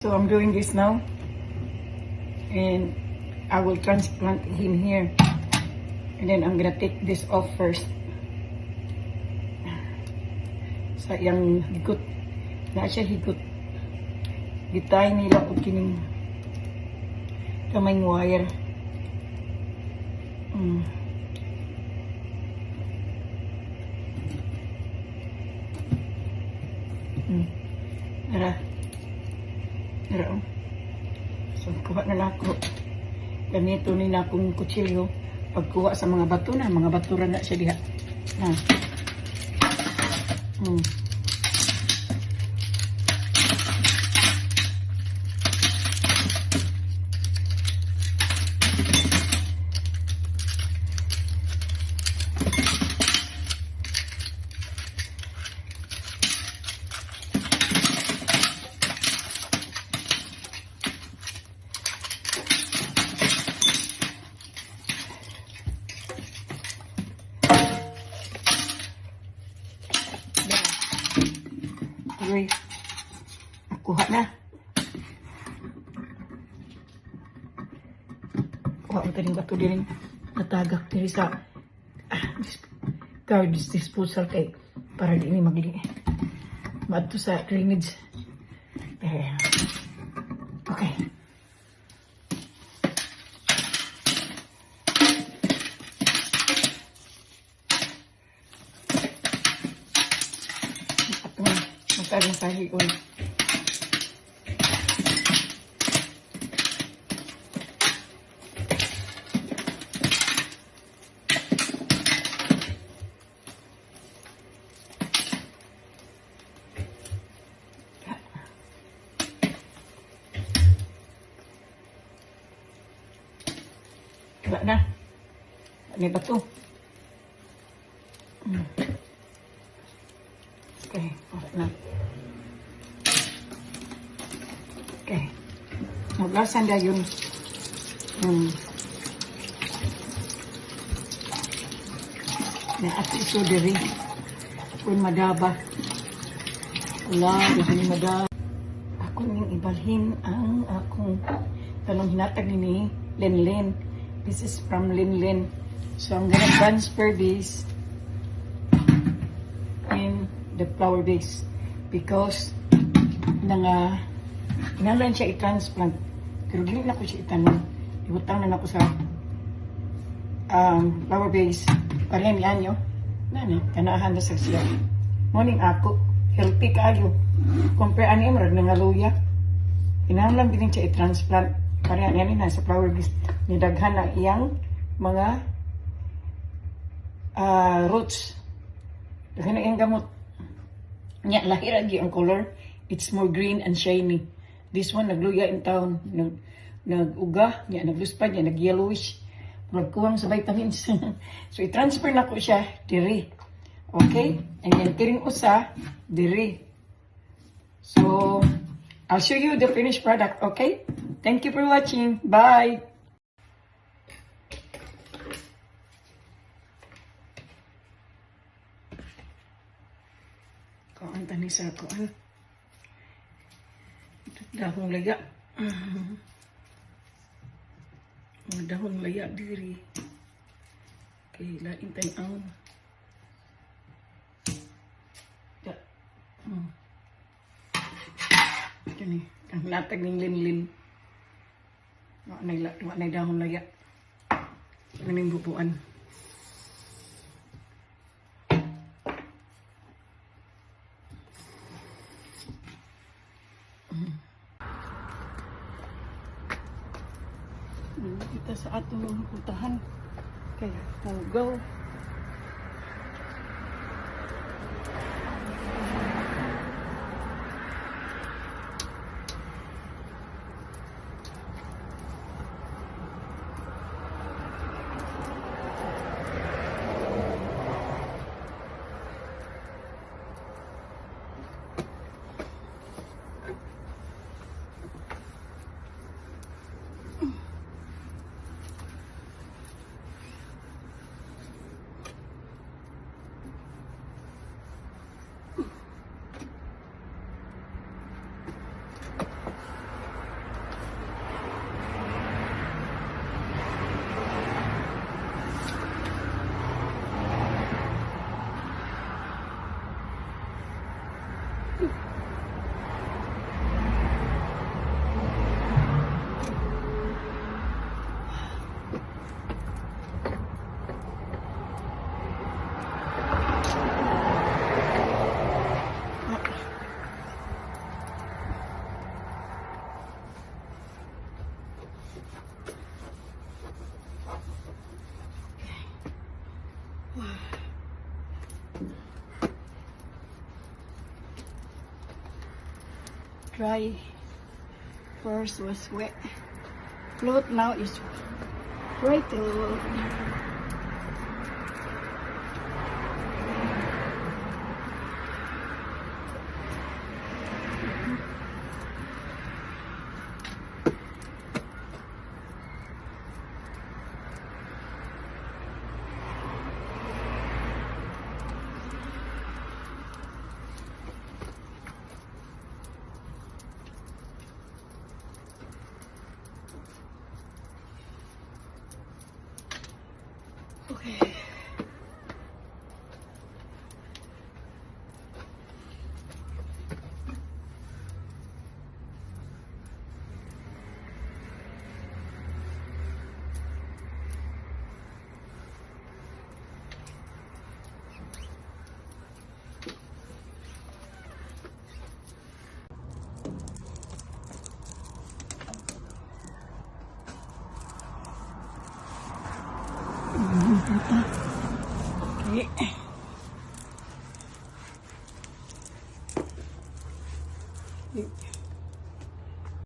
So I'm doing this now. And I will transplant him here. And then I'm gonna take this off first. Sa iyang higot. Na siya higot. Gi-tie nila og kining kamayng wire. Tara. Tara, oh. So, kuha na lang ako. Ganito ni na akong kutsilyo. Pagkuha sa mga bato na, mga batura na siya diha. Na. Dara. Agoy. Kuha na. Kuha mo taning bato din natagak diri sa garbage disposal kay para di ni magli maadto sa drainage. Eh, okay. Ato magtagong tahi oy. Wala na. Ano ba to? Okay, wala na. Okay. Maglasan dayon. Na at ito diri. Kung madaba. Wala, diri madaba. Ako ning ibalhin ang akong talong hinatag ni Lenlen. This is from Linlin. So I'm gonna transfer this in the flower vase because nanga kinahanglan siya i-transplant, pero dili na ko siya itanom. Ibutang na nako sa flower vase. Pareha ni anyo nani, kanahan na sa siya. Morning ako, healthy kaayo compare ani, murag nangaluya. Kinahanglan din siya i-transplant. Pareha niya ni nasa flower vase, ni daghan na iyang mga roots, daghan na iyang gamot. Nya lahi ra gyud ang color. It's more green and shiny. This one nagluya in town, nag-uga, nya nagluspad, nya nag-yellowish. Nagkuwang sa vitamins. So i-transfer na ko siya diri. Okay? And then kiring usa diri. So I'll show you the finished product, okay? Thank you for watching. Bye. Kuan tani sa kuan. Dahong laya. Mga dahong laya diri. Okay, lain tan-awon. Da. Kani, ang latag ning Linlin. Wa nay dahon laya. Kaning bubuan. Kita sa atong putahan. Okay, go go. Dry. First was wet. Float now is dry too. Okay.